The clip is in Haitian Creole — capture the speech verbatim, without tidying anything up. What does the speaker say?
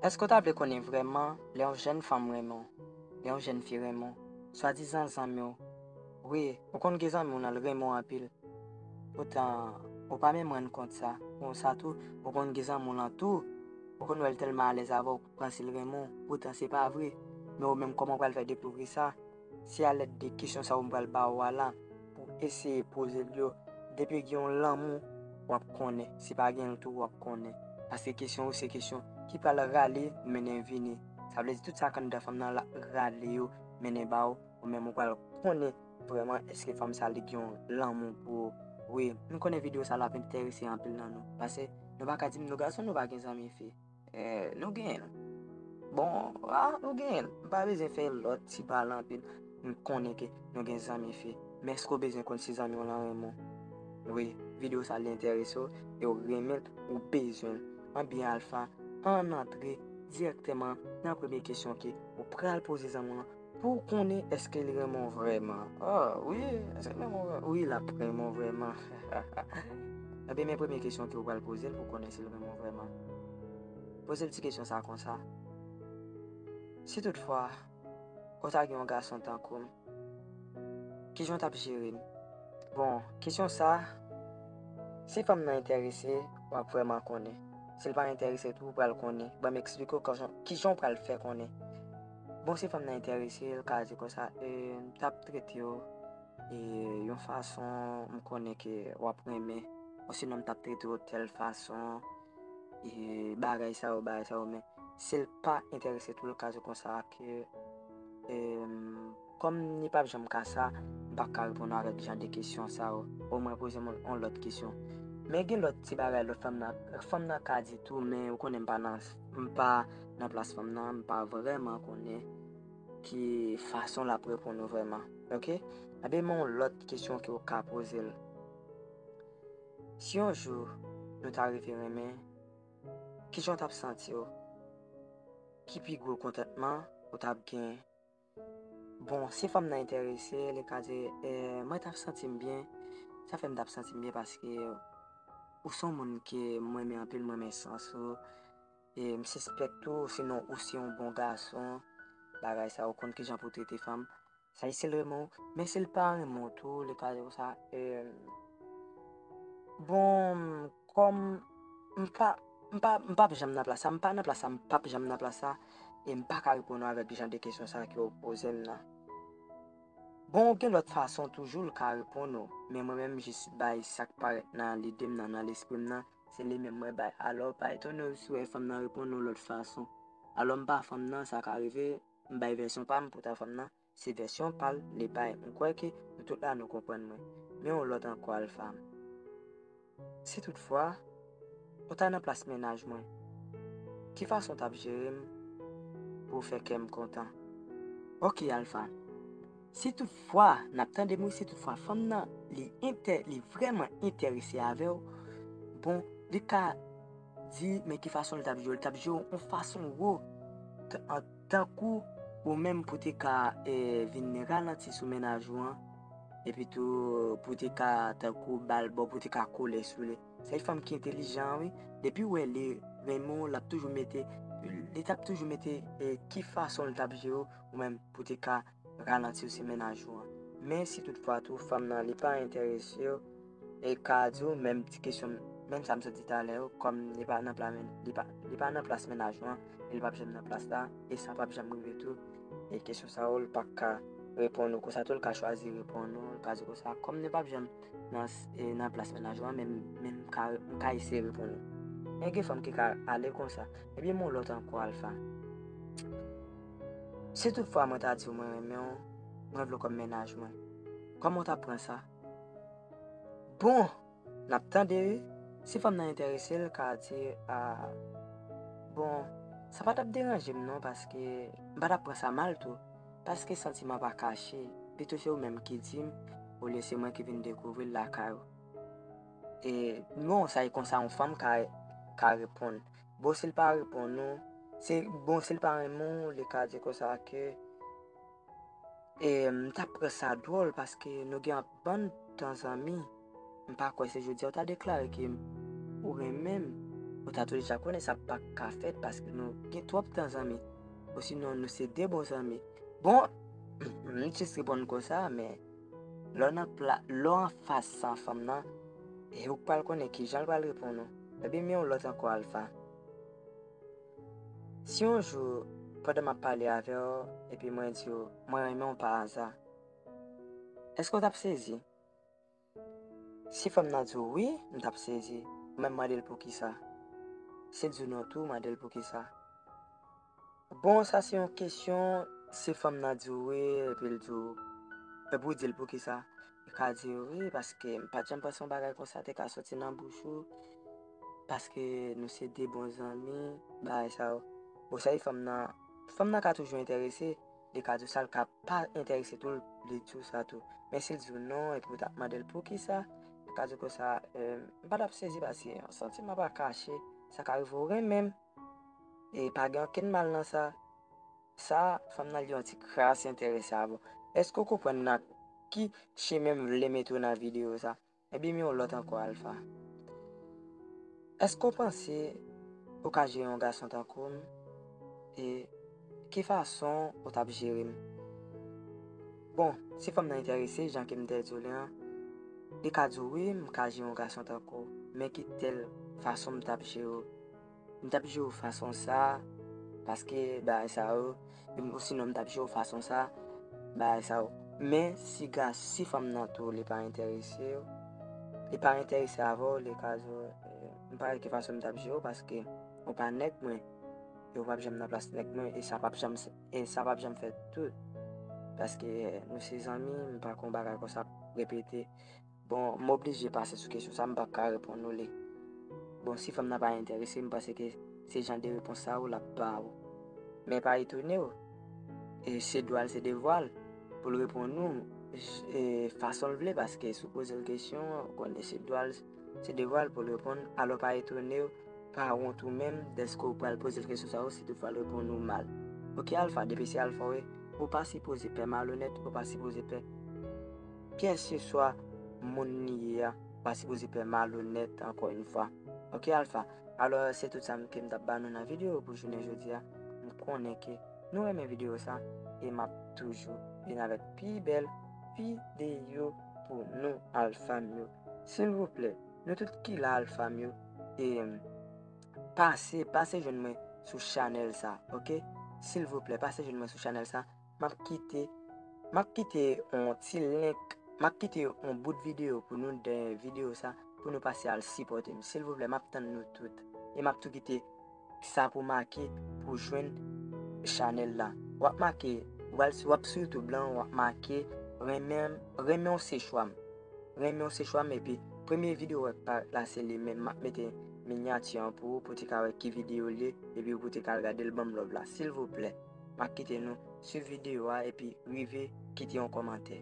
Èske w ta vle konnen vrèman lè yon jèn fanm renmen w, lè yon jèn fi renmen w, swadizan zanmi w? Wi, ou konn gen zanmi w nan l renmen w anpil. Poutan, ou pa menm rann kont sa. Konsa tou, ou konn gen zanmi w lan tou, ou konn wè l tèlman alèz avè w, ou panse l renmen w. Poutan, se pa vre. Men ou menm, kòman w pral fè dekouvri sa? Se alèd de kesyon sa yo m pral ba ou a la, pou eseye poze l yo. Depi gen yon lanmou, w ap konnen. Si pa gen l tou, w ap konnen. Paske kesyon yo se kesyon ki pral rale, mennen vini. Sa vle di tout sa k anndan fanm nan la rale yo, mennen ba ou, ou menm ou pral konnen vrèman èske fanm sa li gen yon lanmou pou ou. Wi, m konnen videyo sa la ap enterese anpil nan nou. Paske nou pa ka di m nou gason, nou pa gen zanmi fi. Eh, nou genyen l. Bon, ah, nou genyen l. M pa bezwen fè lòt ti pale anpil. M konnen ke nou gen zanmi fi. Men èske w bezwen konn si zanmi w lan renmen w? Wi, videyo sa li enterese w e w renmen l, ou bezwen l. Anben Alpha, ann antre dirèkteman nan premye kesyon ke ou pral poze zanmi w lan pou w konnen èske li renmen w vrèman. Ah, wi, èske l renmen w vrèman? Wi, l ap renmen w vrèman. Ebyen, men premye kesyon ke w pral poze l pou w konnen si l renmen w vrèman. Poze l ti kesyon sa konsa. Si toutfwa, ou ta gen yon gason tankou m, kijan w t ap jere m? Bon, kesyon sa, si fanm nan enterese, w ap vrèman konnen. Si l pa enterese tou, ou pral konnen. Ban m eksplike w kijan, kijan w pral fè konnen. Bon, si fanm nan enterese, l ka di konsa, e, m t ap trete w, e, yon fason, m konnen ke w ap renmen, osinon m t ap trete w tèl fason, e, bagay sa yo, bagay sa yo, men si l pa enterese tou, l ka di konsa ke, em, kòm li p ap janm ka sa, m p ap ka reponn ou avèk jan de kesyon sa yo. Omwen poze m yon lòt kesyon. Men gen lòt ti bagay lòt fanm nan, fanm nan ka di tou, men ou konnen m pa nan, m pa nan plas fanm nan, m pa vrèman konnen ki fason l ap reponn ou vrèman. Oke? Ebyen, men yon lòt kesyon ke w ka poze l. Si yon jou nou ta rive renmen, kijan w t ap santi w? Ki pi gwo kontantman ou t ap gen? Bon, si fanm nan enterese, li ka di, eh, mwen t ap santi m byen. Sa fè m t ap santi m byen paske ou se yon moun ke m renmen anpil, m renmen sans ou. E m sispèk tou, sinon ou se yon bon gason. Bagay sa, ou konn kijan pou w trete fanm. Sa e si l renmen w, men si l pa renmen w tou, li ka di w sa, eh, bon, kòm m pa, m pa, m p ap janm nan plas sa, m pa nan plas sa, m p ap janm nan plas sa, e m pa ka reponn ou avèk jan de kesyon sa ke w poze m nan. Bon, gen lòt fason toujou l ka reponn ou, men mwen menm jis bay sa k parèt nan lide m nan, nan lespri m nan, se li menm mwen bay. Alò, pa etone w si w wè fanm nan reponn ou lòt fason. Alò, m pa fanm nan, sa ka rive, m bay vèsyon pa m pou ta fanm nan. Se vèsyon pa l, li bay. M kwè ke nou tout la nou konprann mwen. Men yon lòt ankò Alpha. Si toutfwa, ou ta nan plas mennaj mwen, ki fason w t ap jere m pou w fè kè m kontan? Oke Alpha, si toutfwa, n ap tande m wi, si toutfwa fanm nan, li entè, li vrèman enterese avè w, bon, li ka di, men ki fason li t ap jere w, li t ap jere w yon fason wo, t-, an tankou ou menm pou te ka, eh, vin ralanti sou mennaj ou an, epi tou pou te ka tankou ba l bò, pou te ka kole sou li. Se fanm ki entelijan wi, depi w wè li renmen w, l ap toujou mete, li t ap toujou mete, eh, ki fason l t ap jere w, ou menm pou te ka ralanti w si mennaj ou an. Men si toutfwa tou fanm nan li pa enterese w, e ka di w menm ti kesyon, menm sa m sot di talè yo, kòm li pa nan pla men-, li pa, li pa nan plas mennaj ou an, e li p ap janm nan plas la, e sa p ap janm rive tou. E kesyon sa yo, li p ap ka reponn ou konsa tou, li ka chwazi reponn ou, li ka di konsa, kòm li p ap janm nan, e, nan plas mennaj ou an, men, men m ka, m ka eseye reponn ou. Men gen fanm ki ka ale konsa. Ebyen, men yon lòt ankò Alpha. Si toutfwa mwen ta di w mwen renmen w, mwen vle w kòm mennaj mwen, kòman w t ap pran sa? Bon, n ap tande wi. Si fanm nan enterese, l ka di, a, bon, sa pa t ap deranje m non, paske m pa t ap pran sa mal tou. Paske santiman pa kache, pito se ou menm ki di m, olye se mwen ki vin dekouvri l lakay ou. E non, sa e konsa yon fanm ka, ka reponn. Bon, si l pa reponn ou, se, bon, si l pa renmen w, li ka di konsa ke, e, m t ap pran sa dwòl paske nou gen yon bann tan zanmi. M pa kwè se jodi a ou ta deklare ke ou renmen m. Ou ta tou deja konnen sa pa ka fèt paske nou gen twòp tan zanmi. Osinon, nou se de bon zanmi. Bon, m jis reponn konsa, men lè w nan pla, lè w anfas a fanm nan, e ou pral konnen kijan l pral reponn ou. Ebyen, men yon lòt ankò, Alpha. Si yon jou, pandan m ap pale avè w, epi mwen di w, mwen renmen w pa aza, èske w t ap sezi? Si fanm nan di w wi, m t ap sezi. Ou menm mande l poukisa. Si l di w non tou, mande l poukisa. Bon, sa se yon kesyon, si fanm nan di w wi, epi l di w, epi w di l poukisa. Li ka di w wi, paske m pa t janm panse yon bagay konsa te ka soti nan bouch ou, paske nou se de bon zanmi, bagay sa yo. Bon, sa e fanm nan, fanm nan ka toujou enterese, li ka di w sa, l ka pa enterese tou, li di w sa tou. Men si l di w non, epi w t ap mande l poukisa, li ka di w konsa, eh, m pa t ap sezi paske yon santiman pa kache, sa ka rive w renmen m. E pa gen okenn mal nan sa. Sa, fanm nan li yon ti kras enterese avè w. Èske w konprann nan ki chemen m vle mete w nan videyo sa? Ebyen, men yon lòt ankò, Alpha. Èske w panse ou ka jere yon gason tankou m? E ki fason ou t ap jere m? Bon, si fanm nan enterese, jan ke m te di w li an, li ka di w wi, m ka jere yon gason tankou w, men ki tèl fason m t ap jere w? M t ap jere w fason sa, paske bagay sa yo, osinon m t ap jere w fason sa, bagay sa yo. Men siga, si fanm nan tou, li pa enterese w, li pa enterese avè w, li ka di w, eh, m pa wè ki fason m t ap jere w, paske ou pa nèg mwen, e ou p ap janm nan plas nèg mwen, e sa p ap janm, e sa p ap janm fèt tou. Paske nou se zanmi, m pa konn bagay konsa ap repete. Bon, m oblije pase sou kesyon sa, m p ap ka reponn ou li. Bon, si fanm nan pa enterese, m panse ke se jan de repons sa yo l ap ba ou. Men pa etone w. E se dwa l, se devwa l pou l reponn ou, e fason l vle, paske si w poze l kesyon, ou konnen se dwa l, se devwa l pou l reponn. Alò pa etone w, pa wont ou menm dèske w pral poze l kesyon sa yo si toutfwa l reponn ou mal. Oke, Alpha, depi se Alpha w ye, ou pa sipoze pè malonèt, ou pa sipoze pè kèlkeswa moun li ye a, ou pa sipoze pè malonèt, ankò yon fwa. Oke, Alpha? Alò, se tout sa m, ke m t ap ba nou nan videyo pou jounen jodi a. M konnen ke nou renmen videyo sa, e m ap toujou vin avèk pi bèl videyo pou nou, Alpha m yo. Silvouplè, nou tout ki la, Alpha m yo, e pase, pase jwenn mwen sou chanèl sa, oke? Silvouplè, pase jwenn mwen sou chanèl sa. M ap kite, m ap kite yon ti link, m ap kite yon bout videyo pou nou dèyè videyo sa, pou nou pase al sipòte m. Silvouplè, m ap tann nou tout. E m ap tou kite sa pou make pou jwenn chanèl la. W ap make, w al, w ap sou YouTube lan, w ap make renmen, renmen w se chwa m. Renmen w se chwa m, epi premye videyo w ap parèt la, se li menm. M ap mete minyati an pou ou, pou w te ka wè ki videyo l ye, epi pou w te ka al gade l, ban m love la, silvouplè. M ap kite nou sou videyo a, epi rive kite yon kòmantè.